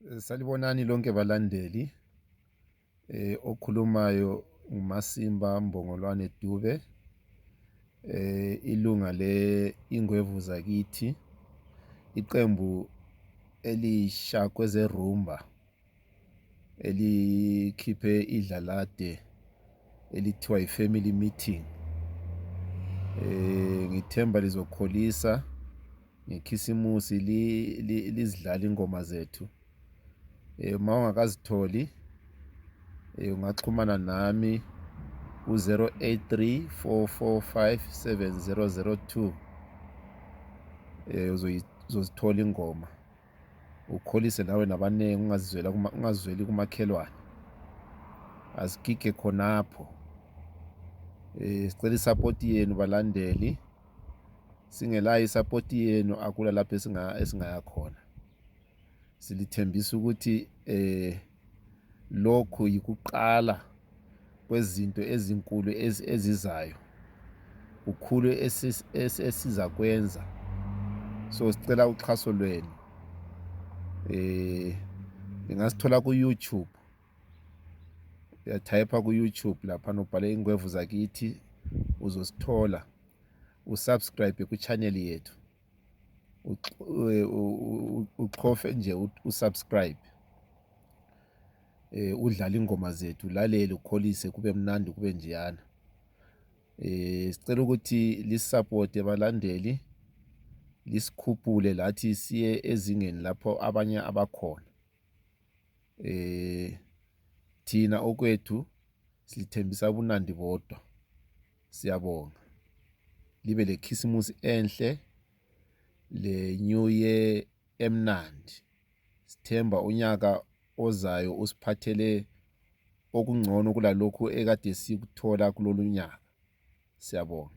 Salibonani lonke balandeli. Okhulumayo nguMasimba Mbongolwane Dube, ilunga le Ingwevu Zakithi, iqembu elisha kwezerumba elikhiphe idlalade elithiwa yi-Family Meeting. Ngithemba lizokholisa ngekhisimusi lizidlala ingoma zethu. Uma ungakazitholi ungaxhumana nami ku-083 445 7002, uzozithola ingoma, ukholise nawe nabaningi, ungazizwela ungazizweli kumakhelwane. Asigige khonapho. Sicela isupport yenu balandeli. Singelayo isupport yenu akula lapho esingaya khona. Silithembisa ukuthi lokhu yikuqala kwezinto ezinkulu ezizayo, kukhulu esizakwenza, so sicela uxhaso lwenu. Ningasithola ku YouTube, uyatype ku YouTube lapha nobhale Ingwevu Zakithi, uzosithola, usubscribe ku channel yethu, uchofe nje usubscribe, udlala ingoma zethu, ulalele, ukholise, kube mnandi, kube njeyana. Sicela ukuthi lisupport abalandeli, lisikhuphule lathi siye ezingeni lapho abanye abakhona. Thina okwethu silithembisa ubunandi bodwa. Siyabonga, libe lekhisimusi enhle le New Year emnandi. Sithemba unyaka ozayo usiphathele okungcono kulalokhu ekade sikuthola kulolu nyaka. Siyabonga.